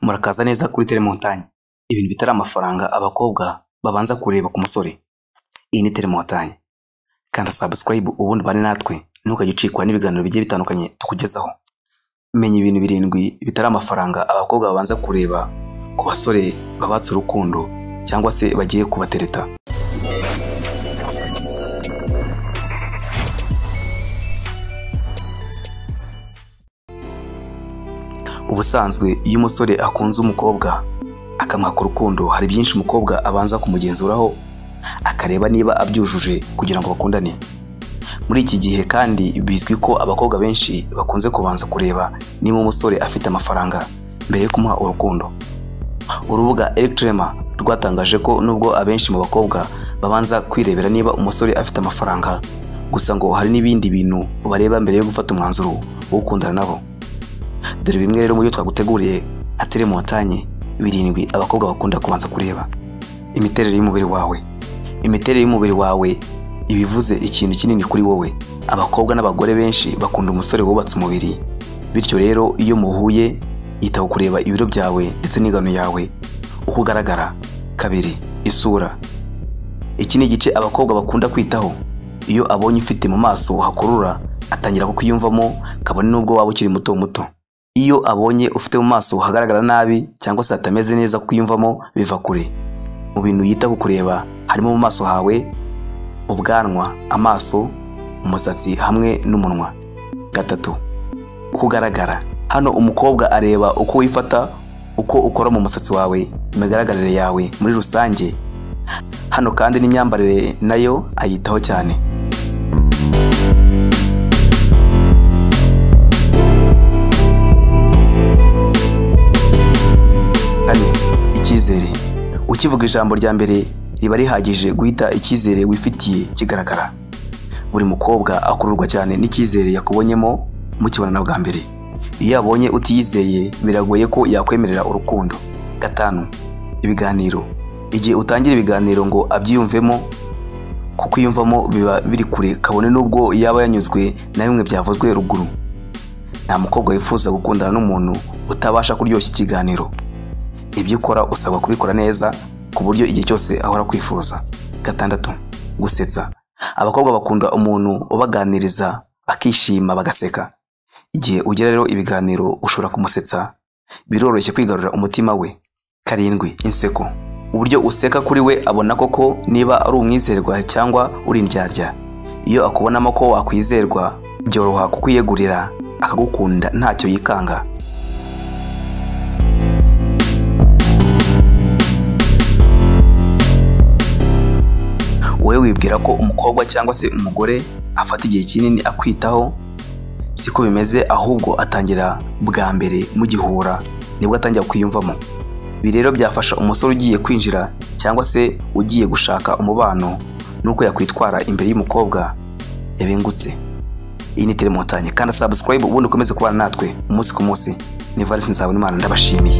Murakaza neza kuri Telemontagne. Ibintu bitari amafaranga abakobwa babanza kureba ku musore. Iyi ni Telemontagne. Kanda subscribe ubundi bane natwe, ntukajye ucikwa n'ibiganiro bigiye bitandukanye tukugezaho. Menya ibintu birindwi bitari amafaranga abakobwa babanza kureba ku basore babatse urukundo cyangwa se bagiye kubatereta. Ubusanzwe iyo umusore akunze umukobwa akamwaka urukundo, hari byinshi umukobwa abanza kumugenzuraho akareba niba abyujuje kugira ngo bakundane. Muri iki gihe kandi bizwi ko abakobwa benshi bakunze kubanza kureba niba umusore afite amafaranga mbere yo kumuha urukundo. Urubuga Electrema rwatangaje ko nubwo abenshi mu bakobwa babanza kwirebera niba umusore afite amafaranga, gusa ngo hari n'ibindi bintu bareba mbere yo gufata umwanzuro wo gukundana nabo. Dore bimwe rero mu byo twaguteguriye nka Telemontagne birindwi abakobwa bakunda kubanza kureba. Imiterere y'umubiri wawe. Imiterere y'umubiri wawe ibivuze ikintu kinini kuri wowe. Abakobwa n'abagore benshi bakunda umusore wubatse umubiri, bityo rero iyo muhuye yitaho kureba ibiro byawe ndetse n'ingano yawe uko ugaragara. Kabiri, isura. Iki ni igice abakobwa bakunda kwitaho. Iyo abonye ufite mu maso hakurura atangira kukwiyumvamo, kabone n'ubwo waba ukiri muto muto. Iyo abonye ufite mu maso hagaragara nabi cyangwa se hatameze neza kwiyumvamo biva kure. Mu bintu yita ku kureba harimo mu maso hawe, ubwanwa, amaso, umusatsi hamwe n'umunwa. Gatatu, uko ugaragara. Hano umukobwa areba uko wifata, uko ukora mu musatsi wawe, imigaragarire yawe muri rusange. Hano kandi n'imyambarire nayo ayitaho cyane. Kane, icyizere. Ukivuga ijambo rya mbere riba rihagije guhita icyizere wifitiye kigaragara. Buri mukobwa akururwa cyane n'icyizere yakubonyemo mukibonana bwa mbere. Iyo abonye utiyizeye biragoye ko yakwemerera urukundo. Gatanu, ibiganiro. Igihe utangira ibiganiro ngo abyiyumvemo, kukwiyumvamo biba biri kure kabone n'ubwo yaba yanyuzwe na bimwe byavuzwe ruguru. Nta mukobwa wifuza gukundana n'umuntu utabasha kuryoshya ikiganiro. Ibyo ukora usabwa kubikora neza ku buryo igihe cyose ahora kwifuza. Gatandatu, gusetsa. Abakobwa bakunda umuntu ubaganiriza akishima bagaseka. Igihe ugira rero ibiganiro ushobora kumusetsa, biroroshye kwigarurira umutima we. Karindwi, inseko. Uburyo useka kuri we abona koko niba ari umwizerwa cyangwa uri indyarya. Iyo akubonamo ko wakwizerwa byoroha kukwiyegurira akagukunda ntacyo yikanga. Wowe wibwira ko umukobwa cyangwa se umugore afata igihe kinini akwitaho, siko bimeze, ahubwo atangira bwa mbere mugihura nibwo atangira kwiyumvamo. Ibi rero byafasha umusore ugiye kwinjira cyangwa se ugiye gushaka umubano nuko yakwitwara imbere y'umukobwa yabengutse. Iyi ni Telemontagne. Kanda subscribe ubundi ukomeze kubana natwe umunsi ku munsi. Ni Valens Nzabonimana, ndabashimiye.